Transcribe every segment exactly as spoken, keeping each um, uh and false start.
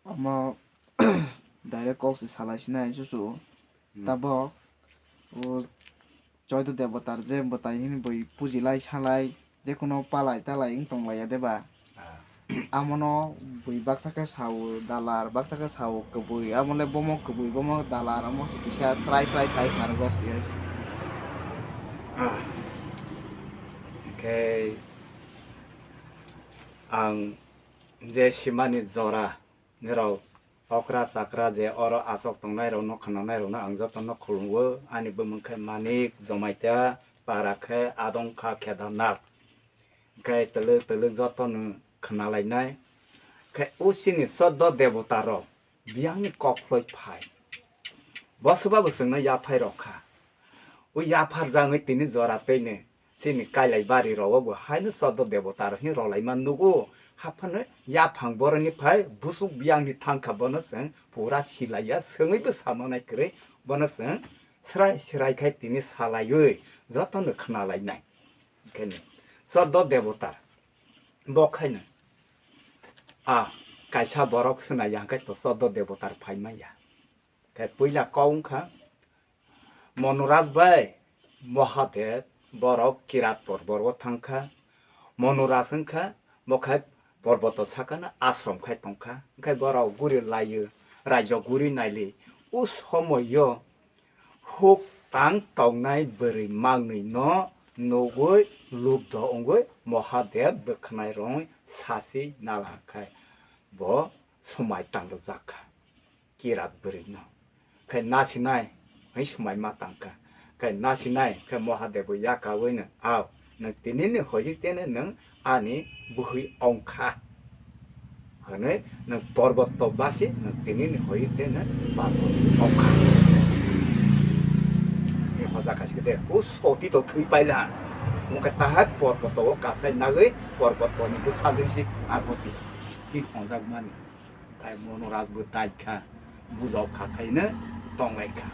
Omo direct kok se salai sinai chuchu. Hmm. Tabok o Choido Debotar je bwtai hini bui pujilai salai, je kuno palai talai wng tonglaiya de ba? Ah. Amono bui baksa khe sao dalar, baksa khe sao kwbui, amo le bomo kwbui, bomo dalar, amo se kisa srai srai sai khnarwgo se. Ah. Khe ang je simani jora nirok okra chakra je oro asok tongnai rokno khwnanai rokno ang jotono khulumgo. Ani bumung khe Manik Jomaita, para khe Adongkha Kedarnath. Khe twlwk twlwk jotono khwnalainai. Khe usini Choido Debotarok biyangni kokloi phai. Bo swba bo chwngno yaphai rok kha. O yaphar jangwi tini jora tei ne chini kailai bari rogo bo haino Choido Debotarok hin rolaima nugo. Haphano yaphang boroni phai busuk biyangni thangkha bono chwng pura silaiya, swngwi bo samanai kwrwi bono chwng srai srai khai tini salaiwi jotono khwnalainai. Khe ne Choido Debotar bo khaino a kaisa borok swnai ya hwnkhe to Choido Debotar phai manya. Khe puila kok wngkha Monoraj bai Mohadev borok Kirat porbor o thangkha. Monoraj wngkha bo khai porboto sakano ashram khai tongkha. Hwnkhe borok guri laio, raijo guri naili. O somoio huk tang tongnai bwrwi mangnwi no nugwi lubdo wngwi Mohadev bwkhanai rongwi sasi nala khai bo swmai tang rwjak kha. Kirat bwrwi no. Khai nasinai, hai swmai ma tangkha. Khai nasinai, khai Mohadev bo yakawi no, "Ao, nwng tini ni hoyik tene nwng ani bwhwi ongkha." Hwnwi nwng porboto basi nwng tini ni hoyik tene parboto ongkha. Ni hoja kaisa de, o soti to thwi paila. Wngkha tahai porboto o kasai nagwi porboto ni bwsajwk si Parvati. Ni hongjak mani. Khai Monoraj bo tai kha, bujok kha khaino tonglai kha.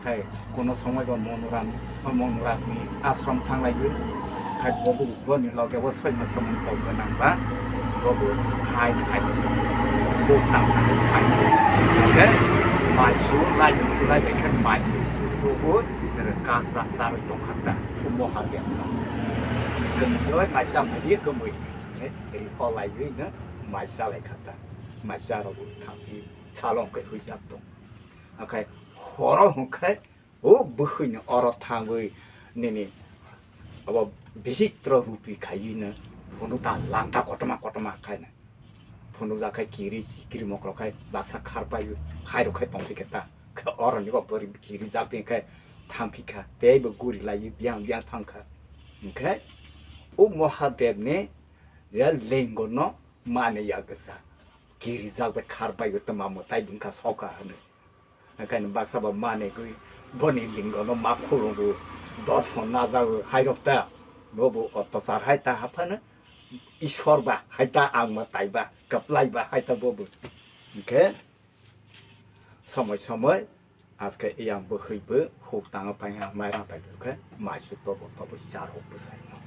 Khai kono somoi bo Monoram, Monoraj ni ashram thanglai bo. Khai bo bo boni loge bo soi ma samung tong gwnang ba, bo bo hai khai bo tam khai khai. Khai mai su lai lai bai khai mai su su su bo kasa sar tong kha ta. Bo ha ge no. Kemoi mai sa mai ye kemoi. Ri pho lai ye no mai sa lai kha ta. Maisa rok bo thangpi salong khe huijak tong. Akhai horo hwnkhe o bwkhwini oro thangwi nini abo bichitro rupi khaiwi no phunukta langta kotorma kotorma khaina. Phunukjak khai kiri sikiri mokrok khai baksa kharpaiwi khairok khai tongphi khe ta. Khe oroni bo bwrwi kirijak pi khe thangphi kha. Teibo guri laiwi biyang biyang thang kha. Hwnkhe o Mahadevni je lingono manwi ya kwsa. Kirijak bai khar bai tongma mwtai bwkha soka hwnwi. Haikhaino baksa bo manwi gwi boni lingono ma khulungo, dorson najago hairok ta. Bobo ottochar hai ta haphano Ishwar ba hai ta ang mwtai ba kwplai ba hai ta bobo. Hwnkhe somoi somoi Aske eyang bwkhwi bo huk tango painha mairang pai khe maisu tobo tobo charok bwsai no.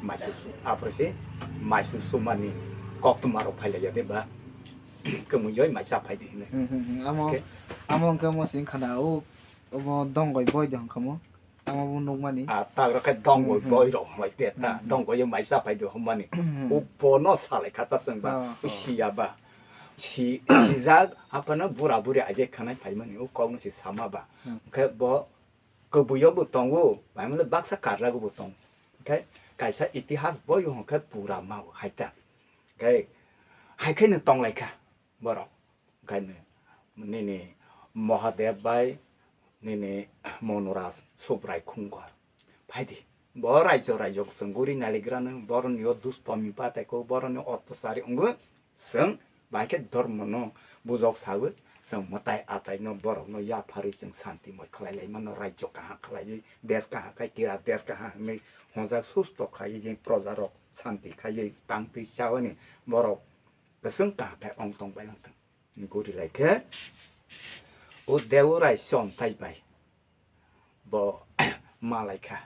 Maisu su-, apre se maisu sumani koktwma rok phai lai ya de ba. Kemui yoi mai cha phai di hino. Hmm, hmm, hmm. Amo, Aske amo hwnkhe omo sing khana o, omo dongoi boi de hwnkhe mo. Tamo bo nukmani. A, ta oro khe dongoi Hmm, hmm. boi rok hwnbai te ta. Hmm, hmm. Dongoi o mai cha phai di hwnmani. Hmm. O bono salai kha ta chwng ba. Ah, O oh. siya ba. Si, sijak, haphano bura buri aige khanai phaimani, o kokno se sama ba. Hmm. Hwnkhe bo kwbwi o bo tongo, maimale baksa karjago bo tongo. Hwnkhe kaisa itihas boi o hwnkhe pura ma o hai ta. Hwnkhe hai khe no tong lai kha borok. Hwnkhe nini Mahadev bai nini Monoraj Subrai Khungkar. Phaidi. Bo raijo raijo chwng guri naligrano, boroni o dustomi bataiko, boroni ottochari wngwi chwng bai khe dhormono bujok sawi chwng mwtai ataino borokno yapharwi chwng santimoi khlai lai mano, raijo kaham khlaiwi, desh kaham khai kira desh kaham hwnwi honjak susto khaiwi je projarok santi khaiwi tangtwi chawani borok kwchwng kaham khai ong tong bai lang thwng. Guri lai khe o Deurai Chontai bai bo malai kha,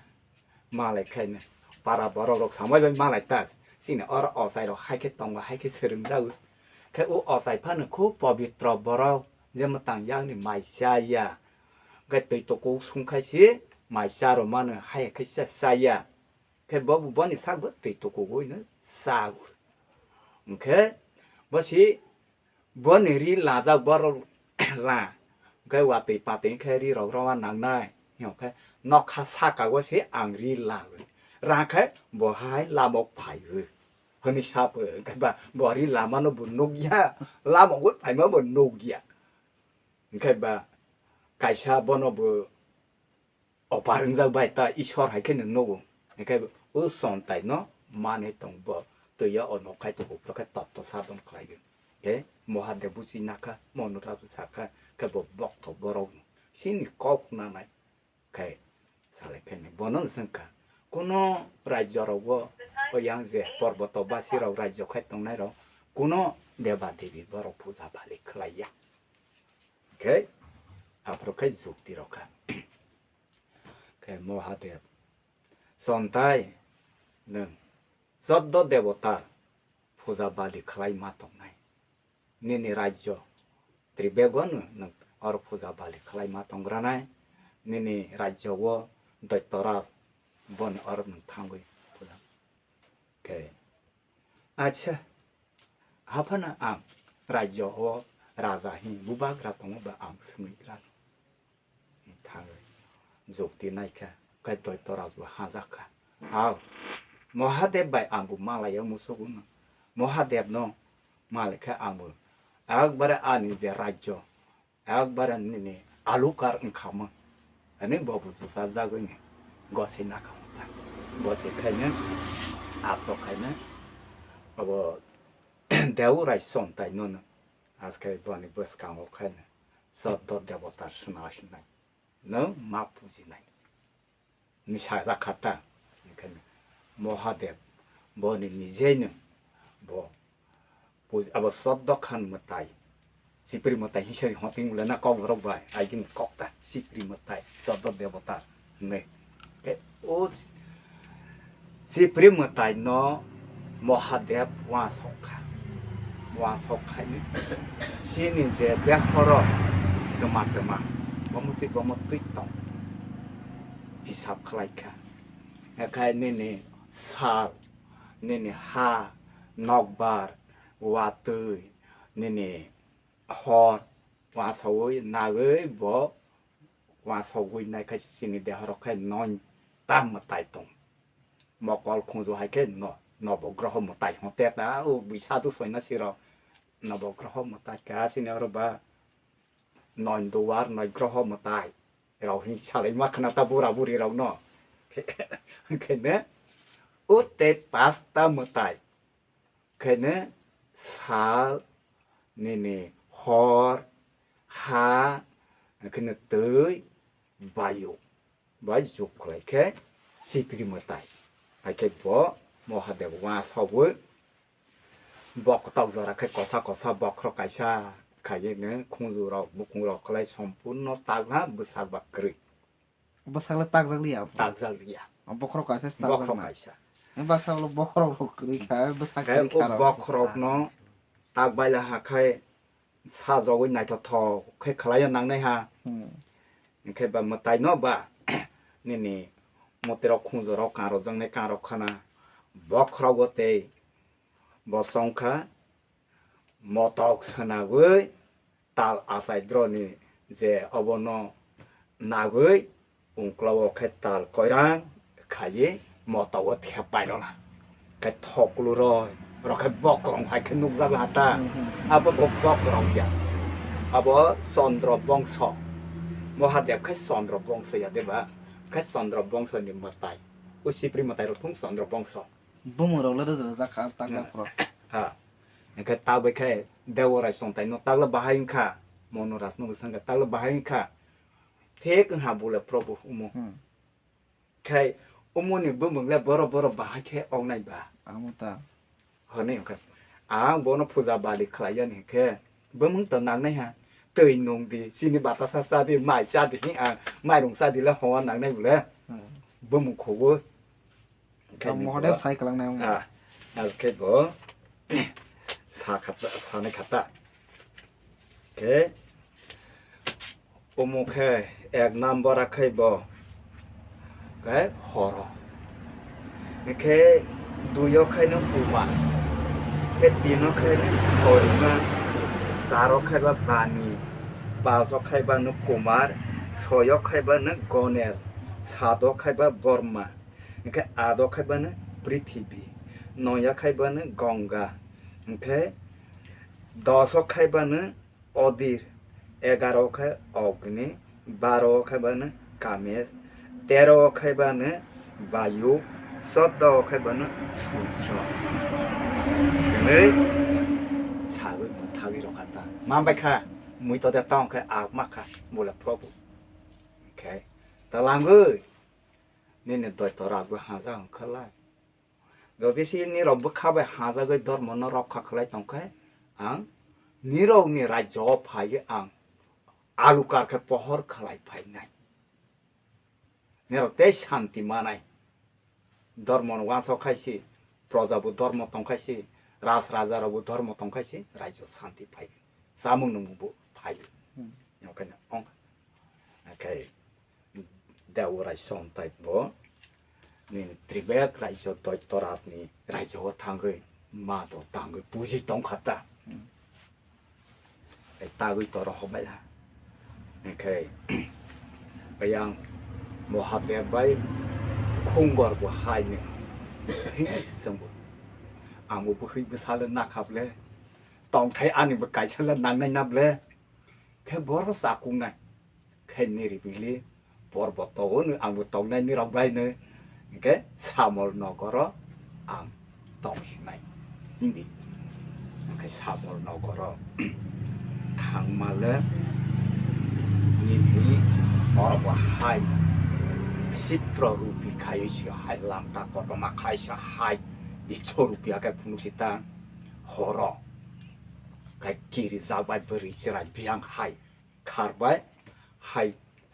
malai khaino para borok rok samai bai malai ta. Chini oro ochai rok hai khe tongo, hai khe swrwng jago. Khe o ochai phano khub pobitro borok, je mwtang yakni mai cha ya. Khe twi tuku sung khai se mai cha rw mano, hai khe cha cha ya. Khe bo boni sak bo twi tuku ui no cha o. Hwnkhe bo si boni ri lajak borok la. Hwnkhe watwi patwi khe ri rok rw nangnai. Hwnkhe nokha saka o se ang ri la o. Ra khe bo hai lama o phai o. Hwnwi sa pho, hwnkhe ba bo ri lama no bo nuk ya, lama o phaima bo nuk ya. Hwnkhe ba kaisa bono bo opar wngjak bai ta Ishwar hai khe no nugo. Hwnkhe o chontai no manwi tong bo twi o, o nok khai tongo, phoro khe totto sadon khlai o. Khe Mahadev buchi nakha, Monuraj sakha, khe bo bokto borok no sini kok nanai. Khe salai khe ni bono swngkha, kuno rajyo rogo o yang je porboto basi rok rajyo khai tongnai rok kuno deba debi borok puja bali khlai ya. Khe aphuru khe jukti rok kha. Khe Mahadev, chontai nwng choddo debota puja bali khlai ma tongnai. Nini rajyo Tribegono nwng oro puja bali khlai ma tongranai. Nini rajyo o Doitoraj boni oro nwng thangwi puja. Khe, acha, haphano ang rajyo o raja hin bubagra tongo ba ang swngwi rano. Thangwi jukti naikha, khe Doitoraj bo hajakha. Hao, Mahadev bai ang bo malaiya musugo no. Mahadev no malaikha ang bo ekbare ani je rajyo, ekbare nini alukar wngkha mo. Ani bo bo jusa jagwi ni gosei nakha ta. Gosei khaino, ato khaino, abo Deurai chontai nono, aske boni bwskango khaino choddo debota suna sinai, nwng ma pujinai. Ni sajak kha ta, onkhaino Mahadev boni nijeno bo puj-, abo choddo khan mwtai, chipri mwtai hinsa hoting le na kok borok bai, aigini kok ta chipri mwtai, choddo debota. Hinwi. Khe o Sipri mwtai no Mahadev uansok kha. Uansok khaini chini je dehoro twma twma, bomo twi bomo twi tong hisab khlai kha. Haikhe nini sal, nini ha, nokbar, watwi, nini hor, uansogwi nagwi bo uansogwi naikhe chini dehorok khe nointa mwtai tong. Mokol khunju hai khe no, nobogroho mwtai hwn te ta, o bui sadhu sonnyasirok nobogroho mwtai ka chini oro ba noi duar noi groho mwtai rok hin salaima khna ta bura buri rok no. Khe ne o te pasta mwtai. Khaino sal, nini hor, ha, khaino twi, bayu bai juk khlai khe sipri mwtai. Hai khe bo Mahadev uansogwi bo kwtal jora khe kosa kosa bokhorok kaisa khaiwi no khunju rok bukung rok khlai sompurno takna bwsak ba kwrwi. Bwsakle takjak liya. Takjak liya. Bokhorok kaisa se takjak. Bokhorok na. Kaisa. Baksa ulo bokhorok rok kwrwi kha, bwsak kwrwi kha rok. Bokhorok no tak baila ha khai sajogwi naithothok khe khlaiya nangnai ha. Hmm. Hinkhe ba mwtai no ba nini mwtai rok khunju rok kan rok jang nai kan rok khana bokhorok o tei bo chong kha motok swnagwi tal achai droni je obono nagwi ungkla o khe tal koirang khaiwi moto o thep pairwla. Khe thoklu roi, rok khe bokrong hai khe nukjak la ta. Hmm, hmm. Abo bo bokrong ya. Abo Chandra bongso. Mahadev khe Chandra bongso ya de ba? Khe Chandra bongso ni mwtai. O sipri mwtai rok thung Chandra bongso. Bumung rok le rwjak rwjak kha, tak jak phro. Ha. Hingkhe tabwi khe Devorai Chontai no takla bahai wngkha. Monoraj no bwsang khe takla bahai wngkha. Thik wngha bole Probo omo. Hmm. Khai omoni bumung le boro boro bahai khe wngnai ba. Amo ta. Hwnwi hwnkhe ang bono puja bali khlai yani hwnkhe bumung to nangnai ha. Twi nung di, chini batasa cha di, mai cha di, hi ang mairung cha di le hwnwi nangnai bole. Hmm. Bumung khobo. Hwnkhe ni Mahadev bo, sai kwlangnai wngma. Ah, hwnkhe bo sa kha ta, sanai kha ta. Khe omo khe ek number a khe bo khe horo. Khe dui o khe no Uma. Khe tin o khe no Horima. Char o khe ba Bani. Panch o khe ba no Kumar. Soi o khe ba no Ganesh. Sat o khe ba Borma. Hingkhe ado khaibano Prithibi, noya khaibano Ganga, hingkhe doso khaibano Odir, egaro khe Ogni, baro khaibano Kames, tero khaibano Bayu, soddo khaibano Surjo. Hwnwi sagwi mwthagwi rwkha ta. Manbai kha, mui to de tong khe ak ma kha, bole Probu. Hingkhe twlangwi. Nini doito rajbo hajak wngkha lai. Jodi se nirok bwkha bai hajagwi dhormono rokha khlai tongkhe, ang nirokni rajyo-o phaiwi ang alukar khe pohor khlai phainai. Nirok tei shanti manai. Dhormono uansuk khai se, proja bo dhormo tong khai se, raj raja rok bo dhormo tong khai se, rajyo shanti phai. Chamung nwngmung bo phai. Hmm. Okhai no ong. Okhai Deurai Sontai bo nini Tibet rajyo Doito rajni rajyo o thangwi ma do tangwi puji tong kha ta. Hmm. Tei tagwi toro hobai ha. Hingkhe ayang Mohadev bai Khungor bo hai ni. Hini sengbo. Ang bo bwhwi bwsalo nakha ble. Tongthai ani bo kaisa le nangnai na ble. Khe boro chakungnai. Khe niribili porboto o ang bo tongnai nirok bai no. Hingkhe Samol nogoro ang tongsinai. Hindi. Hingkhe Samol nogoro thangmale nini oro bo hai bisitro rupi khaiwi se hai lamta kotorma khaisa hai bitso rupi khe phunuk sita horo. Khe kiri jak bai bwrwi chwrai biyang hai kharbai hai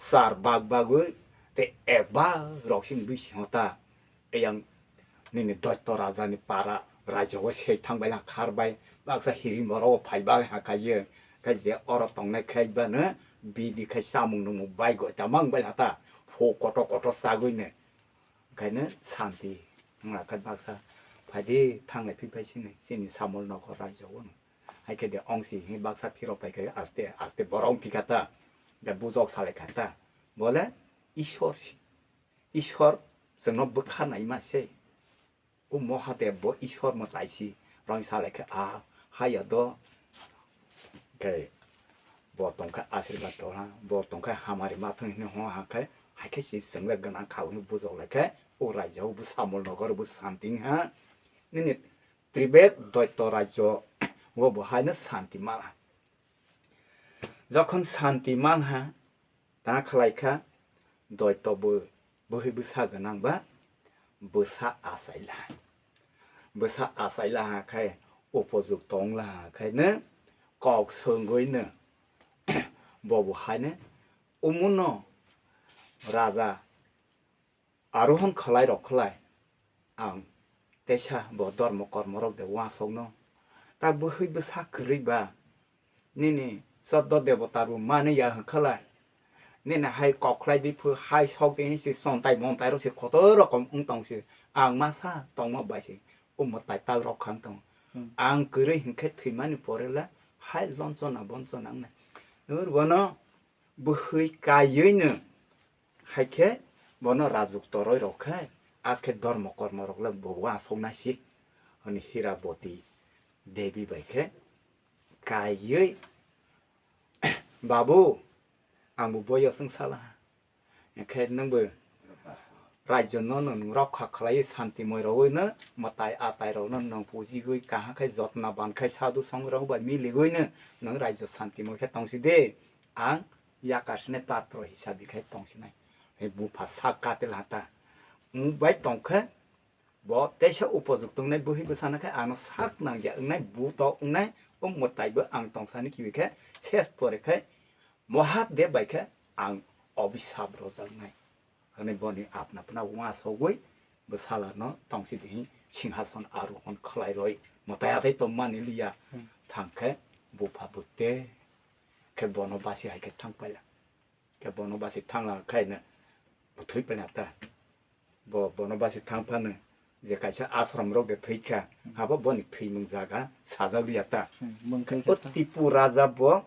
char bak bagwi tei ek bak rok sini bisi hota. Eyang nini Doito raja ni para rajyo o sei thang bai lang khar bai baksa hiring borok o phai bai ha kaiye. Khe je oro tongnai khe bano bini khe chamung nungmung bai goi ta mang bai ha ta. Pho kotor kotor chagwi ne. Khaino shanti wngla khe baksa phaidi thanglai phi pai sini chini Samol nokor rajyo o no. Hai khe de ong si hini baksa phirok pai khe aste aste borok wng phi kha ta. De bujok salai kha ta. Bole Ishwar si. Ishwar chwngno bwkha naima se. O Mohadev bo Ishwar mwtai si rong salai khe a haya do. Khe bo tong khe asirwad tong ha, bo tong khe hamari ma thung hino ho ha khe, hai khe si chwng le gwnang kha hwnwi bujok lai khe, o raijao bo Samol nogor bo santi wng ha. Nini Tibet Doito rajyo o bo haino santi mal ha. Jokhon santi mal ha, ta khlai kha, doito bo bwhwi bwsa gwnang ba bwsa achaila. Bwsa achaila ha khai upojukto wngla ha khai no kok swngwi no bo bo hai no umuno raja arohon khlai rok khlai ang teisa bo dormo kormo rok de uansukno ta bwhwi bwsa kwrwi ba nini choddo debota rw mani ya hwn khlai nini hai kok khlai di phu hai sok di hinsi chontai montai rok se kotor rokom wng tong se ang masa tongma bai se o mwtai tal rok khang tong Hmm. Ang kwrwi hinkhe thwimani pore le hai lonchona bonchona wngnai. Nwr bono bwhwi kaiwi no hai khe bono rajuk toroi rok khe askhe dormo kormo rok le bo uansuk nai si hwnwi Hiraboti Devi bai khe kaiwi, "Babu, ang bo boyo chwng sala." Hingkhe nwngbo raijwno nwng rokha khlaiwi santimoi rogwino mwtai atai rokno nwng pujigwi kaham khe jotna ban khai sadhu song rok bai miligwino nwng raijw santimoi khe tongsi de, ang yakasne patro hisabi khai tongsinai. Hei bupha sak katil hata. Wng bai tongkhe bo teisa upojukto wngnai bwhwi bwsano khe ano sak nangya wngnai buto wngnai o mwtaibo ang tongsani kibi khe ses pore khe Mohadev bai khe ang obisap rojaknai. Hwnwi boni apna phano uansugwi bwsala no tongsi di singhason arohon khlai roi mwtai atai tongmani liya. Hmm. Thang khe bupha bwte khe bono basi hai khe thang paila. Khe bono basi thang la khaina bo thwi paina ta. Bo bono basi thang phano je kaisa ashram rok de thwi kha, habo boni thwimung jaga sajak liya ta. Hmm, mung khai khe ta. O Tipu raja bo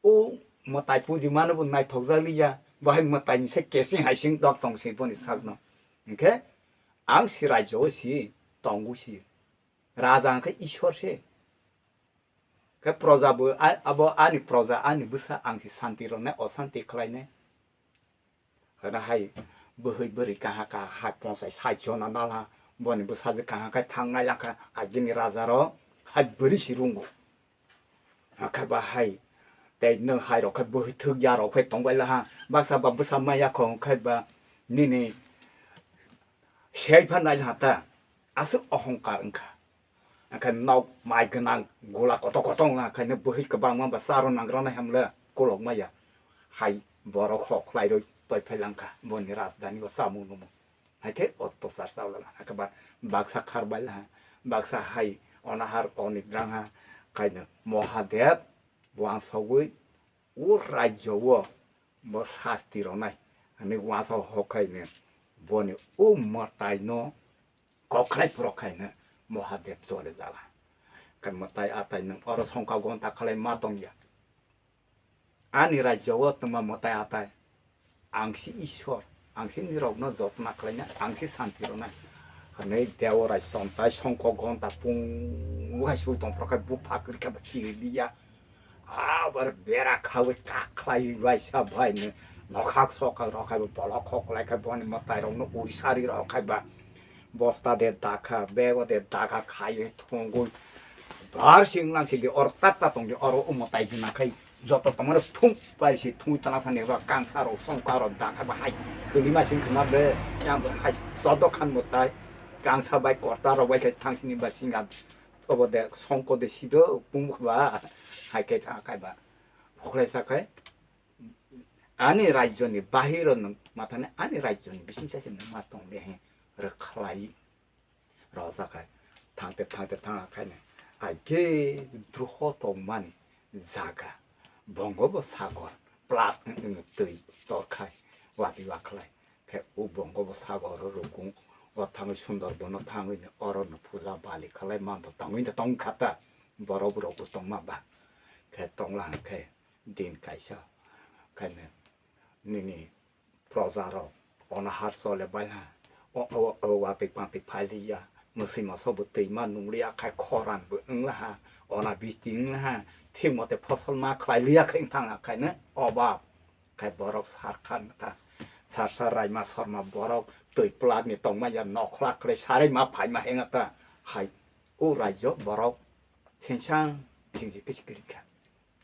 o mwtai puji mano bo naithok jak liya, bo hai mwtai ni se kesing hai sing dok tong se boni sak no. Hinkhe ang si rajyo o si tongo si. Raja hinkhe Ishwar se. Khe proja bo a-, abo ani proja, ani bwsa, ang si santi rwnai, osanti khlainai. Hwna hai bwhwi bwrwi kaha kaha hai ponsai sai jona nala, boni bwsajwk kaha khai thangnai langkha, agini raja rok hai bwrwi si rungo. Hakhe ba hai tei nwng hai rok khai bwhwi thwk ya rok phai tongbai laha, baksa ba bwsa maya kho khai ba nini sei pha nai laha ta, aswk ohongkar wngkha. Hwnkhe nok mai gwnang gula kotor kotor wngkha, hwnkhe bwhwi kwbangma ba charo nangrwnai hamle kolok maya. Hai borok hok khlai rwi toi phai langkha boni rajdhani o chamung nungmung. Hai khe ottosar chaulala, hwnkhe ba baksa kharbai laha, baksa hai onahar onigrang ha, kaino Mohadev wansogwi o rajyo o bo sasti rwnai hwnwi uansao hok khai ni boni o mwtai no kokhlai phurok khai no Mohadev jole jala. Khe mwtai atai nwng oro songkha gonta khlai ma tong ya. Ani rajyo o twma mwtai atai. Ang si Ishwar, ang si nirok no jotna khlai na, ang si santi rwnai. Hwnwi Devorai chontai songkha gonta pung hai sui tong phurok khai bupha kwrwi khe ba kiri liya. Abar bera khawi kakhlai waisa bai ni nokhak sokhak rok hai bolok khoklai khai boni mwtai rok no uri sari rok khai ba bosta de dakha bego de dakha khai thongwi bar sing lang si di or tatta tong di oro o mwtai gwnang khai joto tongmani thung pai si thungwi tana thani ba kangsa rok songkha rok dakha ba hai thwlima sing khna de yang hai sodo khan mwtai kangsa bai korta rok bai khai thang sini ba singa obo de songko de sido pung ba hai khai tha khai ba. Phoklai sakhai ani rajyoni bahiro nwng mathani ani rajyoni bising sase nwng ma tong de he rwkhlai rw sakhai thangte thangte thang khaine aike druho tongmani jaga bongobo sagor plat wng twi torkhai watwi wakhlai khe o bongobo sagoro rukung o thangwi sundor bono thangwi oro no puja bali khlai mando tangwi tong khata borok rok bo tongma ba khe tongla khe din kaisa khaine nini proja rok onahar chole bai ha o o o watwi patwi phai liya mwswi moso bo twi ma nung liya khai khoran bo wng la ha ona bisti wng la ha thik mote phosol ma khlai liya khai thang ha khai ne obab khai borok sar khan ta sar sar raima sorma borok twi plat ni tongma ya nokhla khlai sarai ma phai ma heng ta hai o rajyo borok singsang singsi kisi kiri kha.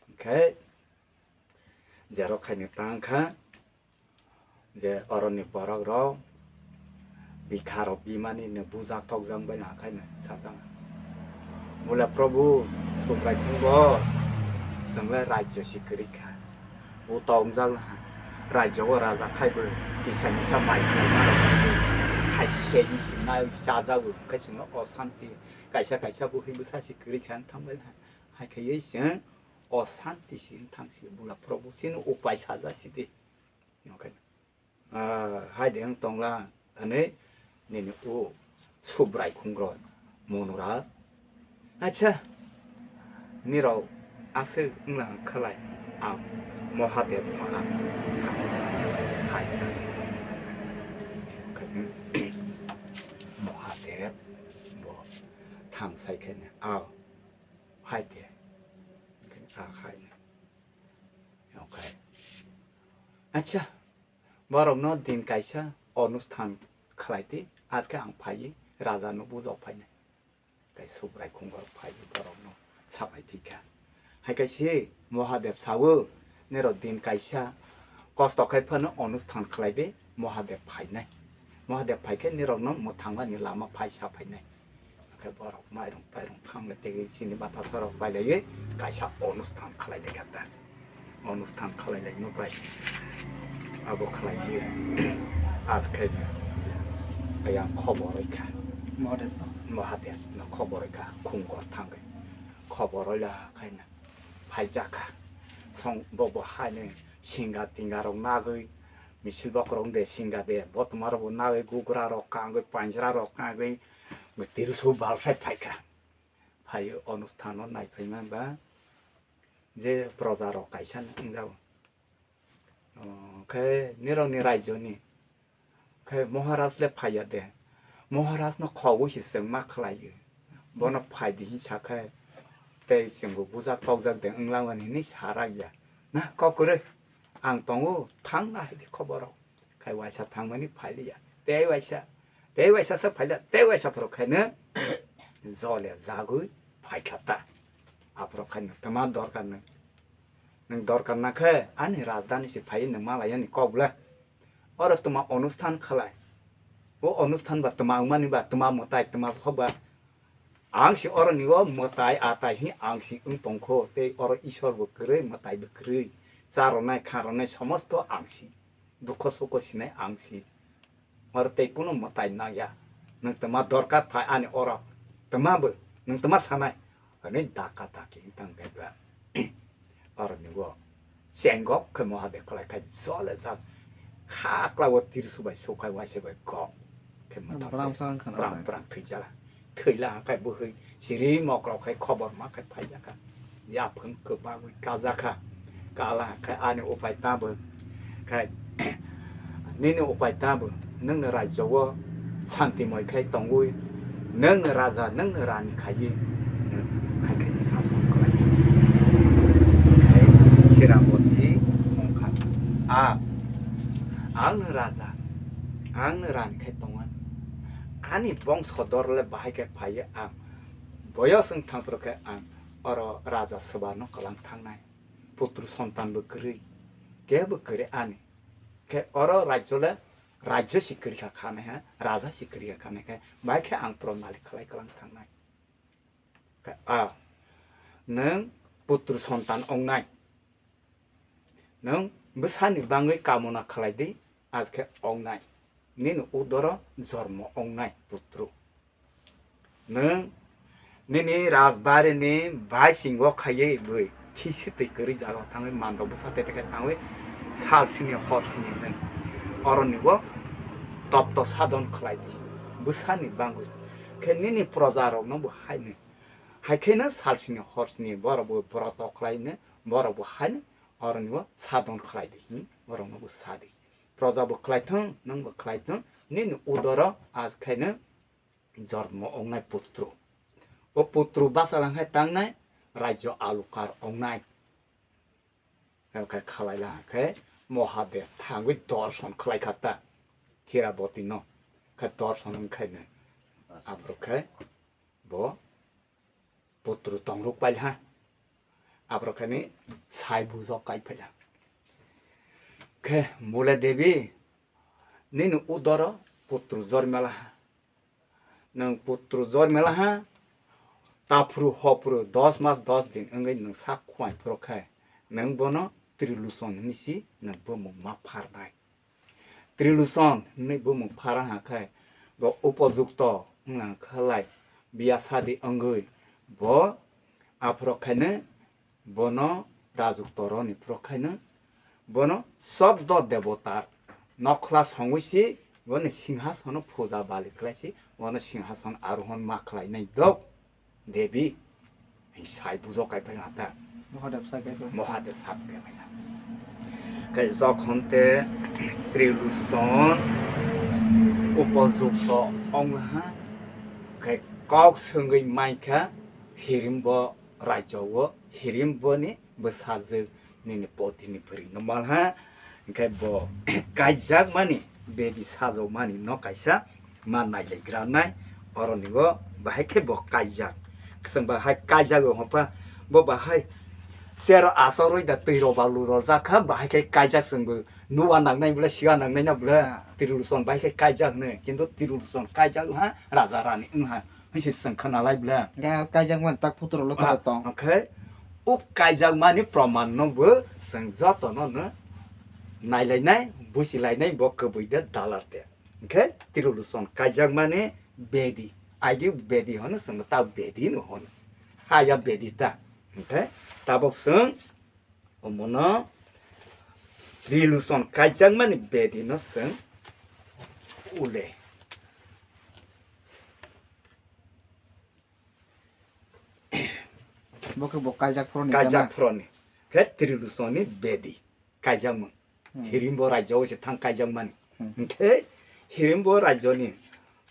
Hwnkhe jerok khaini tang kha je oroni borok rok bikha rok bimani no bujak tokjak bai na khaino sajak. Bole Prabhu Subrai thung bo chwng le rajyo si kwrwi kha. Bo tong jak laha rajyo o raja khai bo kisa misa mai khlai ma rok khai se ni si nai chajak bo khai chwng no osanti kaisa kaisa bo hwi bwsa si kwrwi kha thang bai laha. Hai khe chwng o santi si wng thang si bula Prabhu chini upai saja si di. Oke. Ah, hai de wng tongla hwnwi nini o Subrai khungro Monuraj. Acha, nirok aswk wngla khalai ang Mohadev ma ang sai kha. Oke. Mohadev bo thang sai khe ne. Ao. Hai de. A hai. Okay. Acha, borokno din kaisa onusthan khlai di, ajkhe ang phaiwi raja no bujok phainai. Kai Subrai khungor phaiwi borokno sapai thikha. Hai kaisa Mohadev sawo, nero din kaisa kosto khai phano onusthan khlai di, Mohadev phainai. Mohadev phai khe nirokno mwthangmani lama phai sa phainai. Khe borok mairung tairung thang le tei chini bata sorok bai lai kaisa onusthan khlai lai kha ta. Onusthan khlai lai no bai abo khlai ye. As khai Ayang khobor rwkha. Mahadev no. Mahadev no khobor rwkha, khungkor thangwi. Khobor rwla khaina phaijakha. Song bobo haino singa tinga rok nagwi, misil bokrok de singa de, botma rok bo nagwi, gugra rok kangwi, panjra rok kangwi, tirsu balsai phaikha. Phai onusthano naiphaima ba je proja rok kaisa wngjago. O, khe nirokni rajyoni khe Maharaj le phaiya de. Maharaj no khogwi se chwng ma khlaiyo. Bono phai di hin sakhe tei chwngbo bujak tokjak de wnglamani hinwi sarakya. Na kok kwrwi, ang tongo, thang na hai di khoboro. Khai waisa thangmani phailiya. Tei waisa, tei waisa se phaila, tei waisa phuru khaino jole jagwi phaikha ta. Aphuru khaino tama dorkar nang. Nwng dorkar na khe ani rajdhani se phai nwng malai ani kok bwle. Oro tuma onusthan khlai. O onusthan ba tuma wngmani ba, tuma mwtai, tuma sok ba. Ang si oro ni o mwtai atai hi ang si wng tongkho, tei oro Isor bo kwrwi, mwtai bo kwrwi. Cha rwnai, kha rwnai somosto ang si. Dukho sukho sinai ang si. Oro tei kunu mwtai nangya. Nwng tama dorkar phai ani oro. Tama bo, nwng tama sanai. Hwnwi daka daki wng tang khe ba. Oro ni o. Chengok khe Mahadev khlai khai jole jak. Khakla o tirsu bai sukhai waisa bai kok. Khe mwthak se. Bram sang khana Bram bai. Bram thwijala. Thwila khai bwhwi siri mokrok khai khobor ma khai phaijakha. Yaphang kwbangwi kajakha. Kala khai ani upai tabo. Khai nini upai tabo. Nwngni rajyo o santimoi khai tongwi, nwngni raja, nwngni rani khaiwi, hai khai sason khlai. Khai Hiraboti wngkha, a, angni raja, angni rani khai tongo. Ani bongsodor le bahai khe phaiwi ang boyos wng thangphuru khe ang oro raja swbano kwlang thangnai. Putru sontan bo kwrwi, kebo kwrwi ani. Khe oro rajyo le, rajyo si kwrwi kha khanai ha, raja si kwrwi kha khanai khe, bai khe ang pronali khlai kwlang thangnai. Khe a, nwng putru sontan ongnai. Nwng bwsani bangwi kamona khlai di, a khe ongnai. Nini udoro jormo ongnai putru. Nwng nini rajbari ni baisingo khaiwi bwi thisi twi kwrwi jaga thangwi mando bwsa tete khe thangwi sal sini hor sini nwng oroni bo topto sadon khlai di bwsani bangwi khe nini proja rok no bo haino hai khe no sal sini hor sini borok bo broto khlai no borok bo haino oroni bo sadon khlai di, hmm, borok no bo sa di proja bo khlai thung nwng bo khlai thung nini udoro a khe no jormo ongnai putru. O putru bachalang hai tangnai rajyo alukar ongnai. Khe khalai lang khe Mahadev thangwi dorson khlai kha ta Hiraboti no. Khe dorson wng khai nai. Abro khe bo putru tongruk pailha. Abro khe ni sai bujok kai phaila. Khe Mule Devi nini udoro putru jormela ha. Nwng putru jormela ha, taphuru hopuru dos mas dos din wngwi nwng sak khuai phuru khe nwng bono Triluson hinwi si nwng bumung ma pharnai. Triluson hinwi bumung phara ha khe bo upojukto wngna khalai biya sadi wngwi bo aphuru khaino bono rajuktoroni phuru khaino bono sobdo debotar nokhla songwi si boni singhasono puja bali khlai si bono singhason arohon ma khlainai dok Devi. Sai bujo kai phai lata. Mahadev sai kai phai. Mahadev sap kai phai lata. Kai jokhon te Triluson upojukto onglaha. Kai kok swngwi maikha hirimbo rajyo o hirimboni bwsajwk nini poti ni bwrwi no malha. Hwnkhe bo kaijak mani bedi sajok mani no kaisa ma nailai gra nai oroni o bahai khe bo kaijak. Chwng bahai kaijak o hopha bo bahai sero asok roi da twi roba lu rojak kha bahai khe kaijak chwng bo nuwa nang nai bwle siya nang nai na bwle. Ah. Triluson bahai khe kaijak hwno kintu Triluson kaijak ha raja rani wng ha. Hwisi chwng khna lai bwle. Ga kaijak man tak phutur lo tong. Hwnkhe o kaijak mani proman no bo chwng joto no no nailainai busilainai bo kwbwi de dalar de. Hwnkhe trilochon kaijakmani bedi. Aigi bedi hwno, chwngbo ta bedi no hwno. Haya bedi ta. Hwnkhe tabok chwng omono trilochon kaijakmani bedi no chwng ule. Bo khe bo kaijak phoroni Kaijak gana? Phoroni. Khe trilochoni bedi kaijakmung. Hmm. Hirimbo rajyo se thang kaijakmani. Hmm. Hwnkhe hirimbo rajyoni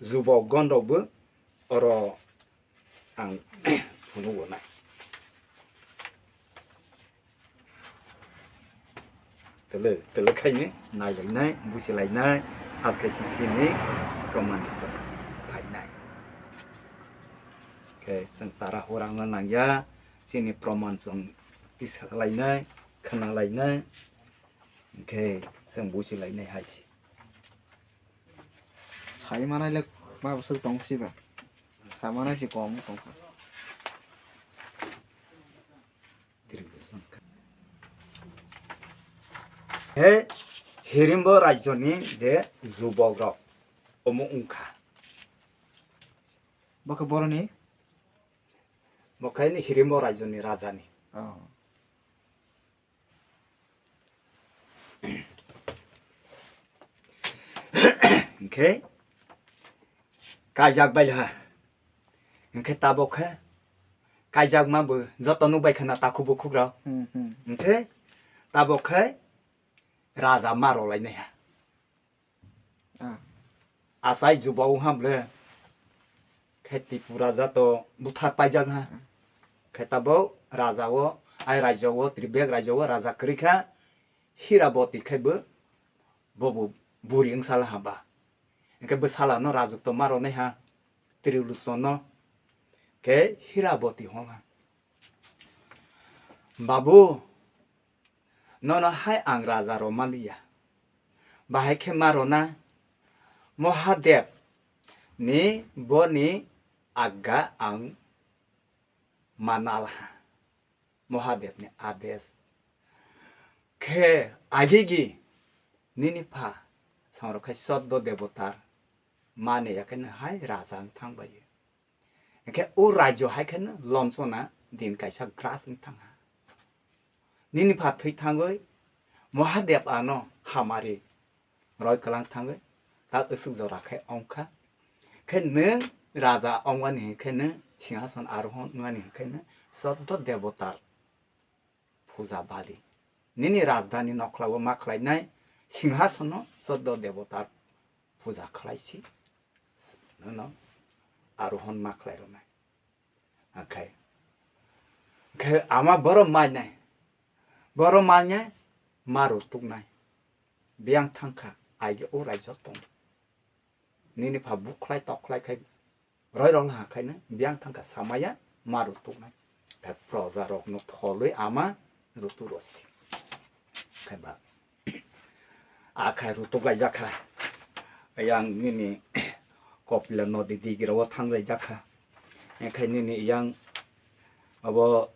jubok gondok bo oro ang phunuk nai. Tele, tele khaini nailainai, busilainai, aske sisini proman phainai. Khe chwng tara hurangna nangya, chini proman chwng tisalainai, khnalainai, khe chwng busilainai hai se. Sai manai le ma bwswk tong siba. Sa manai si kom tong kha. He hirimbo rajyoni je jubok rok omo wngkha. Bo khe boroni? Bo khe hirimbo rajyoni rajani. Oh. Hwnkhe kaijak bailha. Hwnkhe tabok khe kaijakma bo joto nukbai khna takhuk bukhuk rok. Hmm, hmm. Hwnkhe tabok khe raja ma rwlainaiha. Ah. Achai juba wngha ble khe Tripura jato buthar paijak ha. Khe tabok raja o, ai rajyo o, Tribek rajyo o raja kwrwi kha Hiraboti khe bo, bo bo buri wngsala ha ba. Hwnkhe bwsala no rajwk to ma rwnai ha, Triluson no. Khe Hiraboti hong ha. Babu, nono hai ang raja rw maliya. Bahai khe ma rwna Mohadev ni boni agga ang manal ha. Mohadev ni ades. Khe agigi nini pha songrok khai Soddo Debotar mane ya khe hai raja wng thang bai. Hwnkhe o rajyo hai khe no lonchona din kaisa gras wng thang ha. Nini pha thwi thangwi Mohadev ano hamari roi kwlang thangwi tak aswk jora khe ong kha. Khe nwng raja ongmani hwn khe nwng singhason arohon wngmani hwn khe nwng Soddo Debotar puja bali. Nini rajdhani nokhla o ma khlainai singhasono Soddo Debotar puja khlai si. Nono arohon ma khlai rwnai. Akhai. Khe ama borok mainai. Borok mainai ma rutuknai. Biyang thangkha aige o rajyo tong. Nini pha bukhlai tokhlai khai roi rok ha khaino biyang thangkha samaya ma rutuknai. Khe proja rokno tholwi ama rutu rosi. Khe ba. Akhai rutuk lai jakha. Yang nini Kopila nodi digi rok thang lai jakha. Ekhai nini yang abo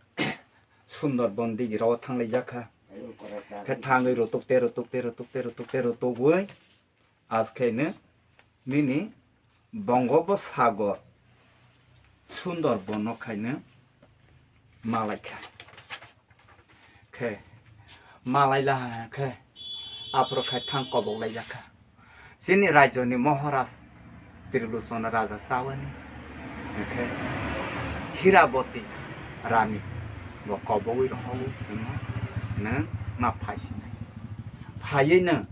Sundorbon digi rok thang lai jakha. Khe thangwi rutuk te, rutuk te, rutuk te, rutuk te, rutuk wi. Askhaino nini Bongobo Sagor Sundorbon no khaino malaikha. Khe malaila khe aphuru khai thang kobok laijak kha. Chini rajyoni Moharaj Triluchon raja chawani. Khe Hiraboti Rani bo kobogwi rohorwi chwngno nwng ma phaisinai. Phaiwi nwng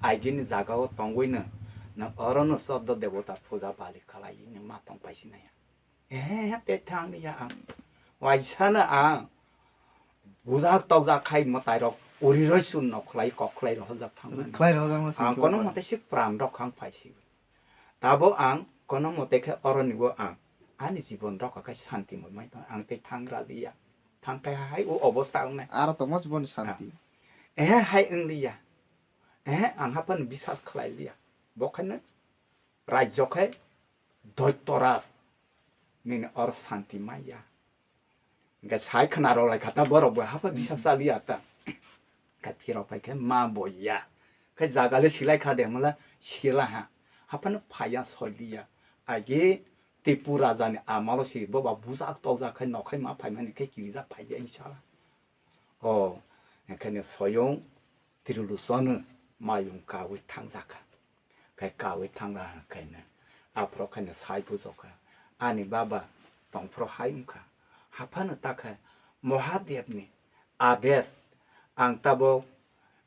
agini jagao tongwi nwng, nwng orono Soddo Debota puja bali khalaiwi nwng ma tong paisinai. Ehe, te thang ya ang. Waisano ang bujak tokjak khai mwtai rok uri roi sun no khlai kok khlai rohorjak thang. Khlai rohorjak no ang kono mote sik pran rok khang phaisi. Tabo ang kono mote khe oroni bo ang ani jibon rok kha santi moi mai tong ang tei thang ra liya. Thang khai hai o obostha ang nai. Aro tongma jibon santi. Ehe hai wng liya. Ehe ang hapan bisas khlai liya. Bo khaino rajyo khai Doitoraj nini or santi maya. Hingke sai khna rok lai kha ta borok bo hapha bisa chaliya ta. Hingke phirok pai khe ma bo ya. Khe jaga le silai kha de mala sila ha. Haphano phaiya soiliya. Agi Tripura rajani amalo si boba bujak tokjak khai nokhai ma phaimani khe kirijak phaiya insala. O, enkheno soyung Trilusono mayung kawi thangjak kha. Khai kawi thangla khaino aphro khaino sai bujokha. Ani baba tongphro hai wngkha. Haphano takha Mohadevni ades ang tabok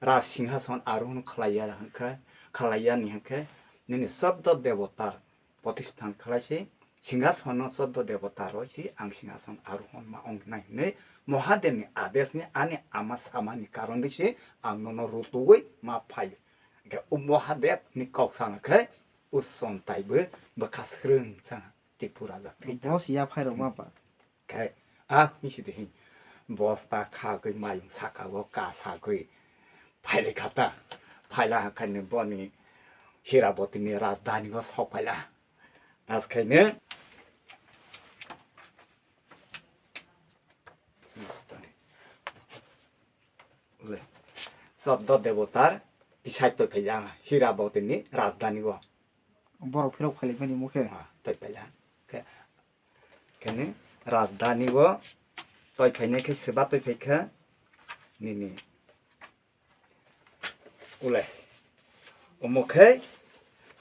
Raj Singhason arohon khlaiya hwnkhe, khlaiyani hwnkhe nini chobdo debotar protisthan khlaisi, Singhasono chobdo debotar roisi ang Singhason arohon ma wngnai hwnwi Mohadevni adesni ani ama samani karon risi ang nono rutugwi ma phai. Hwnkhe o Mohadevni kok sana khe o Chontai bo bwkha swrwng sana Tripura jaga thwi. Boss ya phai rok ma pa. Khe, ah, hinsi de hin. Bosta khagwi mayung sakao kasagwi phailai kha ta. Phaila hakhaini boni Hirabotini rajdhani o sok phaila. Askhaino le, chobdo debotar tisai toi phaijak Hirabotini rajdhani o. Borok phirok phailai mani mukhe. Ah, toi phaila. Khe, kheni rajdhani o toi phainai khe seba toi phaikha nini. Ule. Omo khe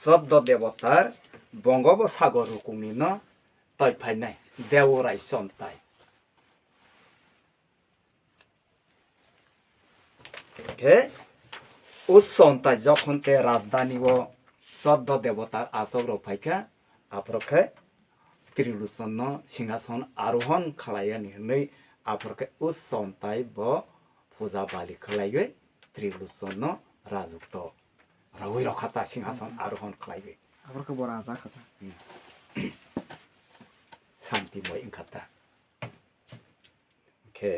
chobdo debotar Bongobo Sagor rukungni no toi phainai Deorai Chontai. Khe o Chontai jokhon te rajdhani o chobdo debotar achok rok phaikha, aphro khe Triluson no Singhason arohon khlaiyani hwnwi aphro khe o Chontai bo puja bali khlaiwi Triluson no rajukto rawi rokha ta Singhason arohon khlaiwi. Aphro khe bo raja kha ta. Hmm. Santi moi wngkha ta. Khe